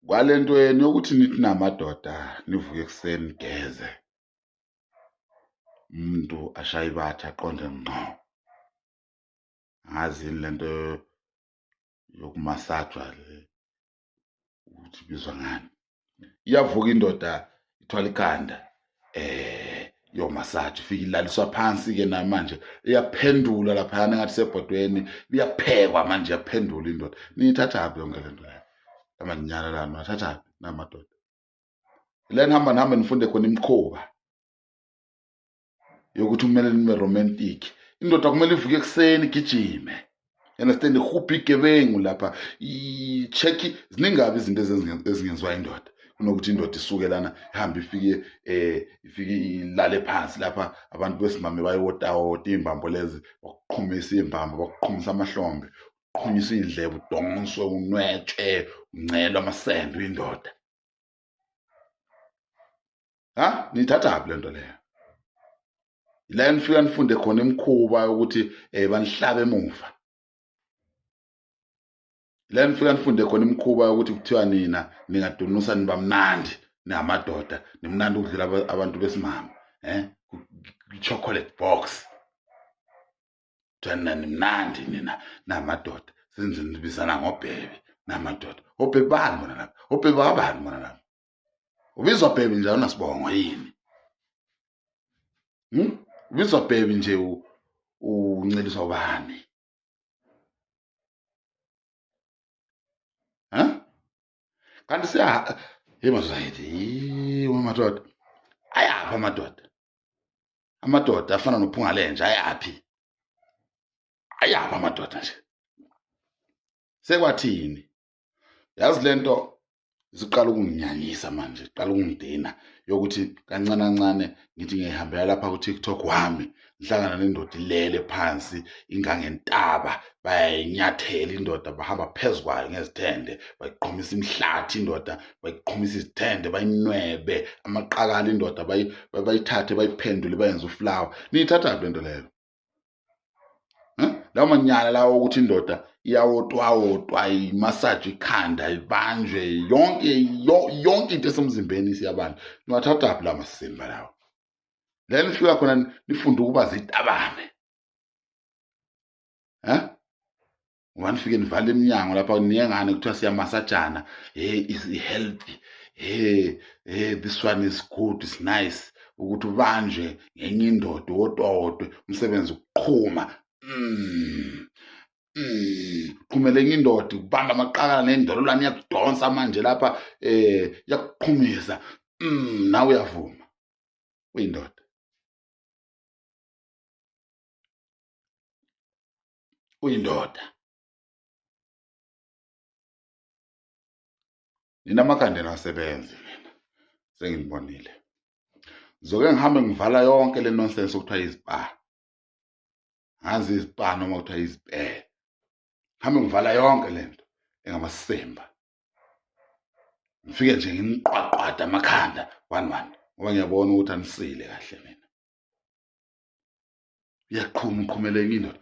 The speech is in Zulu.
Kwale nto yenu yokuthi nithi namadoda nivuke ekuseni nigeze, umuntu ashaye ibatha aqonde ngqo. Angazi yini le nto yokumasajwa le ukuthi ibizwa ngani. Iyavuka indoda ithwala ikhanda yomasaji, ifike ilaliswa phansi-ke namanje iyaphendula laphayana engathi sebhodweni, iyaphekwa manje, iyaphendula indoda. Niyithathaphi yonke le nto leyo? Amanyala lana nathathaphi namadoda? La nihamba nihambe nifunde khona imikhuba yokuthi kumele nibe romantic. Indoda kumele ivuke ekuseni igijime, understand, ihubhe igebengu lapha, i-check. Ziningi kabi izinto ezingenziwa indoda kunokuthi indoda isuke lana ihambe ifike ifike ilale phansi lapha, abantu besimame bayewotawota iy'mbambo lezi, bakuqhumisa iy'mbambo, bakuqhumisa amahlombe, uqhunyiswe iy'ndlebe, udonswe, unwetshwe, uncelwe amasende, uyindoda. Ha, niyithathaphi le nto leyo? La nifika nifunde khona imikhuba yokuthi banihlabe emuva. La nifika nifunde khona imikhuba yokuthi kuthiwa nina ningadunusa niba mnandi, ningamadoda, nimnandi ukudlula abantu besimame, chocolate box. Kuthiwa nina nimnandi, nina namadoda, senze nibizana ngobhebe namadoda. Obhebe bani bona lapha? Obhebe bakabani bona lapha? Ubizwa bhebe nje awunasibongo yini? Ubizwa bhebe nje unceliswa ubani? Ha? Kanti siya hey mazayithi, yiwe madoda. Ayaphi amadoda? Amadoda afana nophunga lenja ayaphi? Ayaphi amadoda nje? Sekwathini? Yazi lento isiqala ukunginyanyisa manje, iqala ukungidina yokuthi kancane kancane ngithi ngihambela lapha ku-TikTok wami, ngihlangana nendoda ilele phansi ingangentaba, bayayinyathela indoda, bahamba phezu kwayo ngezithende, bayiqhumisa imihlathi indoda, bayiqhumisa izithende, bayinwebe amaqakala indoda, bayithathe bayiphendule bayenze ufulawa. Niyithathaphi lento leyo? Lawo manyala lawo ukuthi indoda iyawotwawotwa, imasaje ikhanda, ibanjwe yonke yonke into esemzimbeni isiyabanda. Niwathathaphi la masimba lawo? La nifika khona nifunde ukuba zitabane. Ngoba nifike nivale iminyango lapha niyengane kuthiwa siyamasajana, hey is healthy, hey hey this one is good, it's nice ukuthi ubanjwe ngenye indoda wodwa wodwa umsebenzi ukuqhuma. Qhumele enye indoda ukubamba amaqakala nendololwane iyakudonsa manje lapha, iyakuqhumisa. Nawe uyavuma uyindoda. Uyindoda. Nina amakhanda enu asebenzi, mina senginibonile. Ngizoke ngihambe ngivala yonke le nonsense okuthiwa izipa. Ngazi izipa noma kuthiwa izipele. Ngihambe ngivala yonke lento engamasimba. Ngifike nje nginiqwaqwada amakhanda one one ngoba ngiyabona ukuthi anisile kahle mina. Uyaqhuma uqhumele enye indoda.